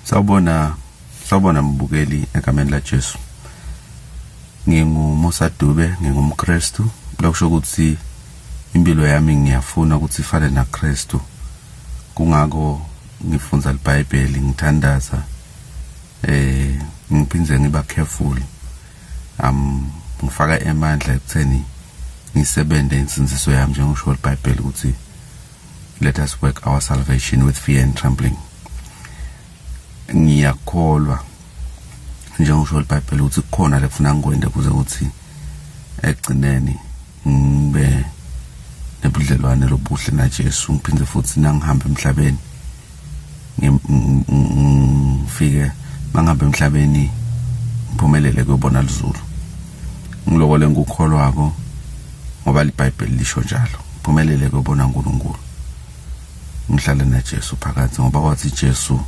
Sawubona, sawubona mbukeli egameni laJesu. NginguMusa Dube, ngingumKristu. Lokusho ukuthi impilo yami ngiyafuna ukuthi ifane naKristu. Kungako ngifundza liBhayibheli, ngithandaza eh ngiphindze ngiba careful. Um ngifaka emandla ekutheni ngisebenze insindiso yami njengokusho liBhayibheli ukuthi let us work our salvation with fear and trembling. Ngiyakholwa njengokusho liBhayibheli ukuthi kukhona lekufuna ngikwente kuze ukuthi ekugcineni ngibe nebudlelwane lobuhle naJesu ngiphinde futhi nangihamba emhlabeni ngifike mangihamba emhlabeni ngiphumelele kuyobona lizulu ngiloko lengikukholwako ngoba liBhayibheli lisho njalo ngiphumelele kuyobona uNkulunkulu ngihlale naJesu phakathi ngoba kwathi Jesu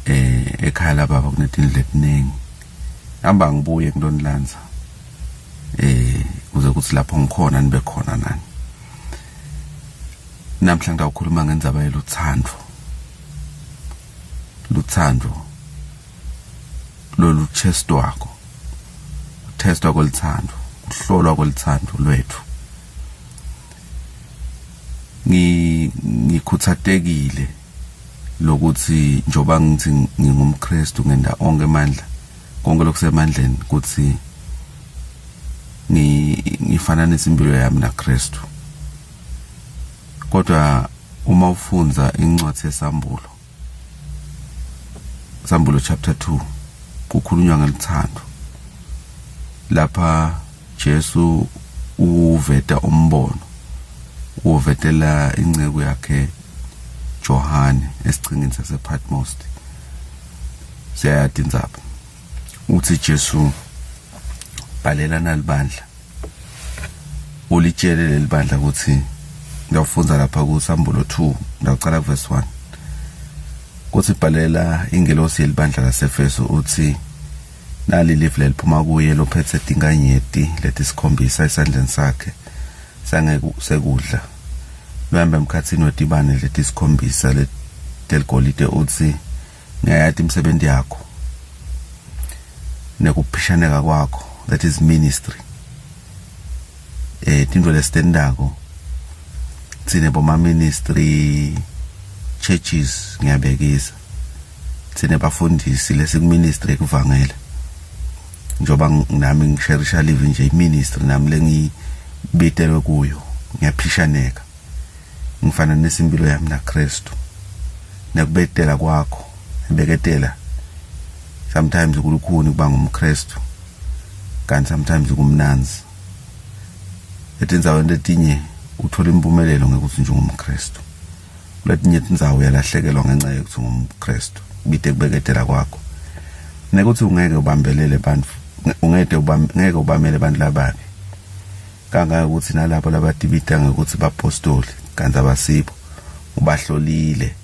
eh ekhaya lababa kunetindlu letiningi hamba ngibuye ngilonilanza eh kuze kuthi lapho ngikhona nibe khona nani namhla ngitawukhuluma ngendzaba yeluthando luthando lolu chestwako testwa koluthando kuhlolwa koluthando lwethu ngikhuthatekile lokuthi njoba ngithi ngingumKristu ngenda onke amandla konke lokusemandleni ukuthi ngifananise impilo yami naKristu kodwa uma ufunza incwadi yesambulo Sambulo chapter 2 kukhulunywa ngeluthando lapha Jesu uveta umbono uvetela inceku yakhe Johane esichingini sasePatmos siyayati indzaba uthi Jesu bhalela nalibandla ulitshele leli bandla ukuthi ngiyawufundza lapha kusambulo 2 ngiyawucala kuverse 1 kuthi bhalela ingelosi yelibandla lasefeso uthi nali live leliphuma kuye lophethe tinkanyeti letisikhombisa esandleni sakhe sangesekudla lohamba emkhatsini wetibane letisikhombisa leteligolide uthi ngiyayati imisebenzi yakho nekuphishaneka kwakho that is ministry eh tintfo lesitendako tsine boma ministry churches ngiyabekisa tsine bafundisi lesikuministry ekuvangela njoba nami ngisherisha live nje iministry nami lengibitelwe kuyo ngiyaphishaneka ngifana nesimpilo yami naKristu nekubetela kwakho beketela sometimes kulukhuni kuba ngumKristu kanti sometimes kumnanzi etindzaweni letinye uthola impumelelo ngekuthi nje ungumKristu kuletinye tindzawo uyalahlekelwa ngenxa yokuthi ungumKristu bide kubeketela kwakho nekuthi ungeke ubambelele bantfu ungeke ngeke ubamele abantu lababi kangangokuthi nalabo labatibita ngekuthi bapostoli kanti abasibo ubahlolile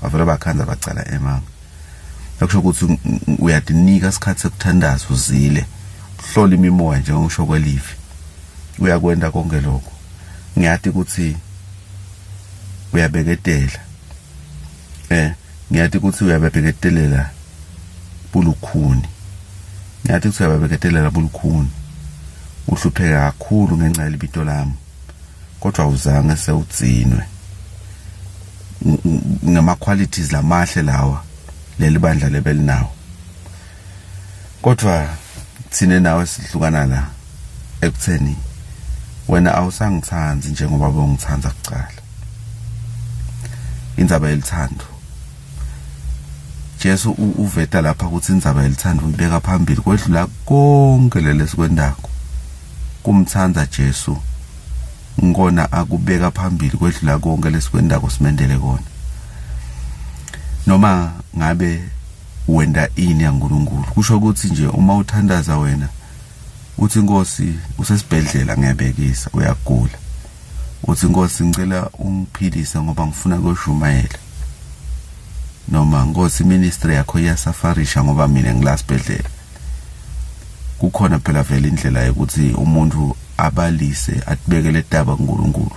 bavele bakhanza bacala emanga okusho ukuthi uyadinika isikhathi sekuthandaza uzile uhlola imimoya njengokusho kwelivi uyakwenta konke lokho ngiyati ukuthi uyabeketela eh ngiyati ukuthi uyabeketelela bulukhuni ngiyati ukuthi uyabeketelela bulukhuni uhlupheka kakhulu ngenxa yelibito lami kodwa uzange sewugcinwe ngama qualities lamahle lawa leli bandla lebelinawo kodwa thina nawe sihlukana la ekutheni wena awusangithandi njengoba bongithanda kuqala indzaba yelithando Jesu uveta lapha ukuthi indzaba yelithando uyibeka phambili kwedlula konke leli sikwendako kumthanda Jesu ngikona akubeka phambili kwedlula konke lesikwendako simendele kona noma ngabe wenda ini yaNkuluNkulu kusho ukuthi nje uma uthandaza wena uthi inkosi usesibhedlela ngiyabekisa uyagula uthi inkosi ngicela ungiphilise ngoba ngifuna kuyoshumayela noma nkosi ministry yakho iyasafarisha ngoba mina ngila sibhedlela kukhona phela vele indlela yokuthi umuntu abalise atibekele taba kuNkulunkulu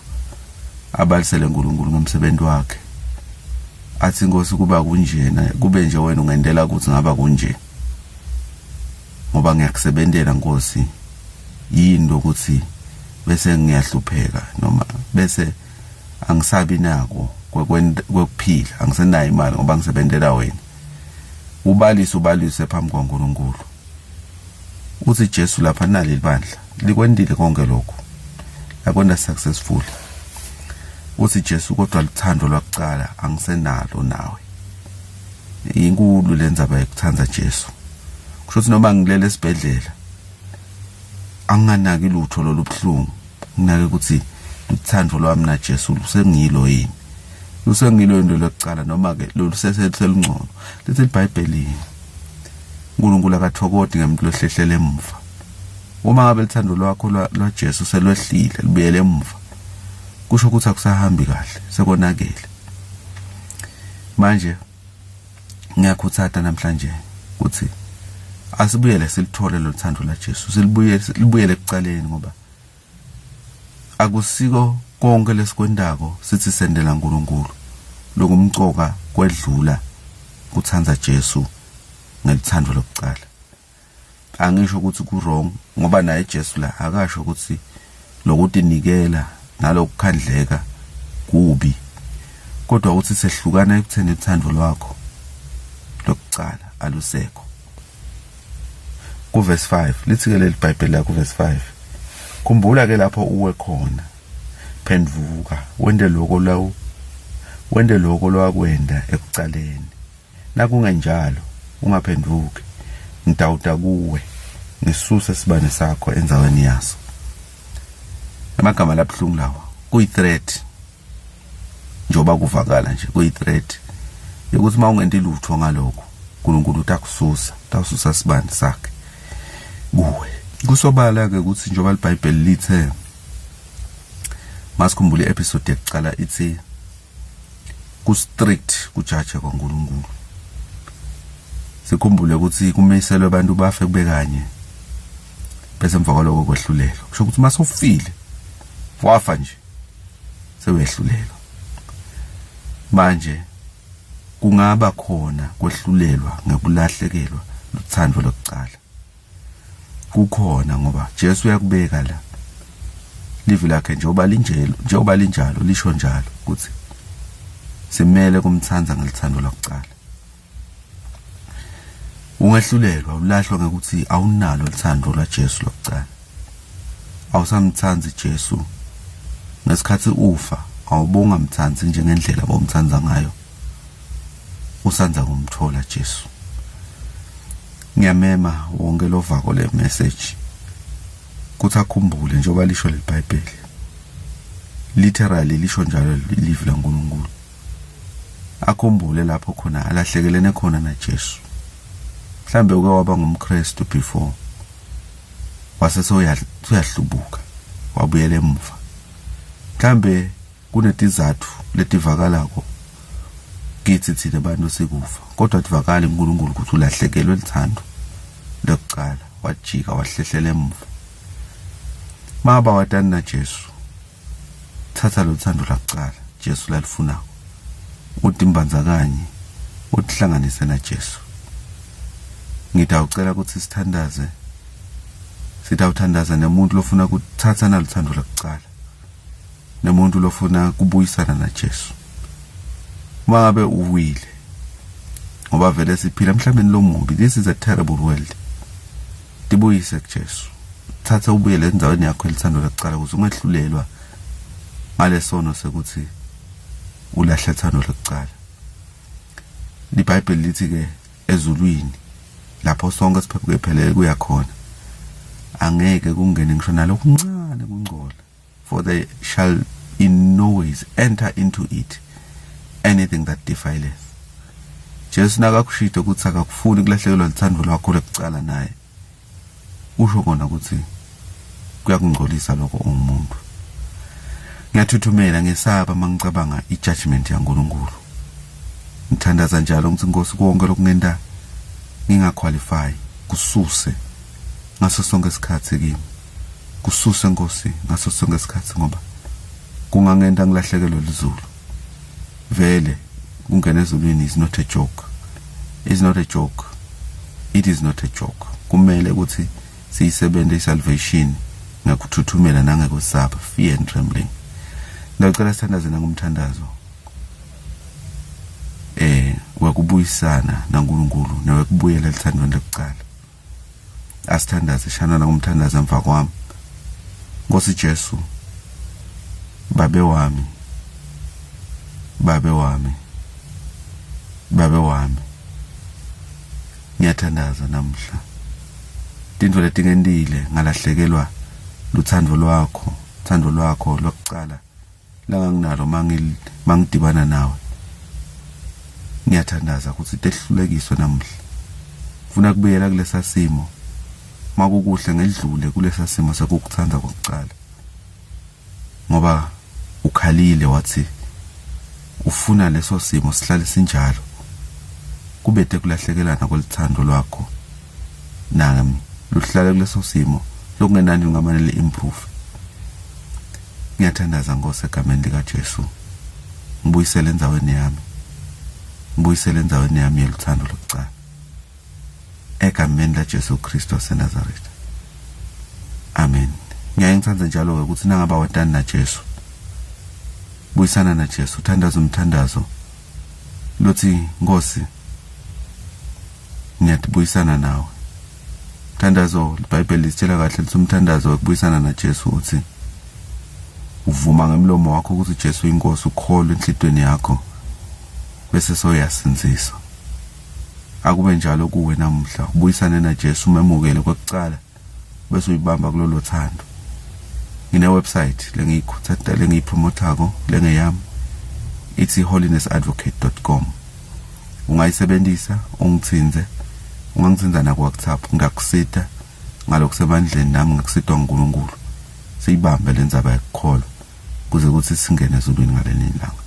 abalisele uNkulunkulu ngomsebenzi wakhe Athi inkosi kuba kunjena, kube nje wena ungendela ukuthi ngaba kunje. Ngoba ngiyakusebentela Nkosi. Yini lokuthi bese ngiyahlupheka noma bese angisabi nako kwekuphila, angisenayo imali ngoba ngisebentela wena. Ubalise ubalise phambi kwaNkulunkulu. Uthi Jesu lapha nali libandla likwendile konke lokho. Lakwenda successful. Uthi Jesu kodwa luthando lwakucala angisenalo nawe. Inkulu lenzaba yokuthanda Jesu. Kusho ukuthi noma ngilele esibhedlela anginganaki lutho lolubuhlungu nginake ukuthi luthando lwami na Jesu lusengilo yini. Lusengilo into lokucala noma ke loluseselungcono. Lithi iBhayibheli uNkulunkulu akathokoti ngemuntu lohlehlela emuva. Uma ngabe lithando lwakho lwaJesu selwehlile libuyele emuva kusho ukuthi akusahambi kahle sekonakele. Manje ngiyakhuthatha namhlanje ukuthi asibuyele silithole lo thando laJesu silibuyele libuyele ekucaleni ngoba akusiko konke lesikwentako sithi sendela uNkulunkulu lokumcoka kwedlula kuthanda Jesu ngelithando lokucala. Angisho ukuthi ku wrong ngoba naye Jesu la akasho ukuthi lokutinikela nalokukhandleka kubi kodwa uthi sehlukana ekutheni uthando lwakho lokucala alusekho. Kuverse 5 lithi ke leli Bhayibheli la kuverse 5 khumbula ke lapho uwe khona phenduka wente lokho lawo wente lokho lwakwenda ekucaleni Nakungenjalo, ungaphenduki, ngitawuta kuwe, ngisuse sibane sakho endzaweni yaso. Emagama labuhlungu lawa kuyi-threat njengoba kuvakala nje kuyi-threat yokuthi uma ungenti lutho ngalokho uNkulunkulu utakususa utawususa sibane sakhe kuwe. Kusobala-ke ukuthi njengoba liBhayibheli lithe masikhumbule i-episode yokuqala ithi ku strict kujaja kwaNkulunkulu. Sikhumbule ukuthi kumiselwe abantu bafe kube kanye bese emva kwaloko kwehlulelwa. Kusho ukuthi uma sewufile wafa nje sewuyehlulelwa. Manje kungaba khona kwehlulelwa ngekulahlekelwa luthando lokucala. Kukhona ngoba Jesu uyakubeka la. Livi lakhe njengoba linjelo njengoba linjalo lisho njalo ukuthi simele kumthanda ngelithando lakucala. Ungehlulelwa ulahlwa ngekuthi awunalo uthando lwaJesu lokucala. Awusamthandi Jesu ngesikhathi ufa awubongamthandi njengendlela bomthanda ngayo usanza kumthola Jesu. Ngiyamema wonke lovako le message kuthi akhumbule njengoba lisho leliBhayibheli. Literally lisho njalo livi laNkulunkulu. Akhumbule lapho khona alahlekelene khona naJesu. Mhlambe uke waba ngumKristu before wase sewuyahlubuka wabuyela emuva. Mhlambe Kunetizatfu letivakalako kitsi tsine bantfu sikufa, kodwa ativakali kuNkulunkulu kutsi ulahlekelwe lutsandvo lwekucala, wajika wahlehlela emuva. Maba watani naJesu, tsatsa lolutsandvo lwakucala Jesu lalifunako, utimbandzakanye, utihlanganise naJesu. Ngitawucela kutsi sithandaze. Sitawuthandaza nemuntfu lofuna kutsatsa nalutsandvo lwakucala. Nemuntu lofuna kubuyisana naJesu. Uma ngabe uwile ngoba vele siphila emhlabeni lomubi, this is a terrible world. Tibuyise kuJesu. Thatha ubuyele endaweni yakho elithando lakucala ukuze ungehlulelwa ngalesono sekuthi ulahle thando lokucala. LiBhayibheli lithi ke ezulwini lapho sonke siphephuke phelele kuya khona angeke kungene ngisho nalokuncane kungcola. For there shall in no ways enter into it anything that defileth. Jesu nakakushito ukuthi akakufuni kulahlekelwa luthando lwakho lwekucala naye. Usho kona ukuthi kuyakungcolisa lokho ungumuntu. Ngiyathuthumela ngesaba mangicabanga ijudgment yaNkulunkulu. Ngithandaza njalo ngithi Nkosi konke lokungenta ngingaqualify kususe ngaso sonke isikhathi kimi. Kususe Nkosi ngaso sonke isikhathi ngoba kungangenta ngilahlekelwe lizulu. Vele Kungena ezulwini is not a joke. Is not a joke. It is not a joke. Kumele ukuthi siyisebente isalvation ngekuthuthumela nangekwesaba, fear and trembling. Ngiyacela sithandaze nangumthandazo eh wekubuyisana naNkulunkulu newekubuyela elithandweni lokuqala. Asithandaze shana nangumthandazo emva kwami. Nkosi Jesu, babe wami, babe wami, babe wami, ngiyathandaza namuhla. Tintfo letingentile ngalahlekelwa luthando lwakho, uthando lwakho lokucala langanginalo mangidibana nawe. Ngiyathandaza ukuthi tehlulekiswe namuhla. Ngifuna kubuyela kulesa simo makukuhle ngedlule kulesa simo sekukuthanda kokucala. Ngoba ukhalile wathi ufuna leso simo sihlale sinjalo. Kubete kulahlekelana kwelithando lwakho nami luhlale kuleso simo lokungenani lungamane li-improve. Ngiyathandaza Nkosi egameni likaJesu. Ngibuyisele endaweni yami. Ngibuyisele endaweni yami yeluthando lokucala. Egameni laJesu Kristu waseNazaretha. Amen. Ngiyaye ngithande njalo-ke ukuthi nangaba watani naJesu, buyisana naJesu, uthandaze umthandazo lothi Nkosi ngiyatibuyisana nawe. Mthandazo iBhayibheli lisitshela kahle lithi umthandazo wekubuyisana naJesu uthi uvuma ngemlomo wakho ukuthi uJesu uyinkosi, ukholwe enhlitweni yakho bese soyasindziswa. Akube njalo kuwe namuhla, ubuyisane naJesu umemukele kwekucala bese uyibamba kulolo thando. Ngine website lengiyikhuthatha lengiyipromotako lengeyami ithi holinessadvocate.com. Ungayisebenzisa ungithinze, ungangithinza na ku WhatsApp ngakusita ngalokusemandleni nami ngakusitwa nguNkulunkulu. Siyibambe lendzaba yekukholwa kuze kuthi singene ezulwini ngalenye ilanga.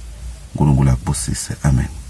uNkulunkulu akubusise. Amen.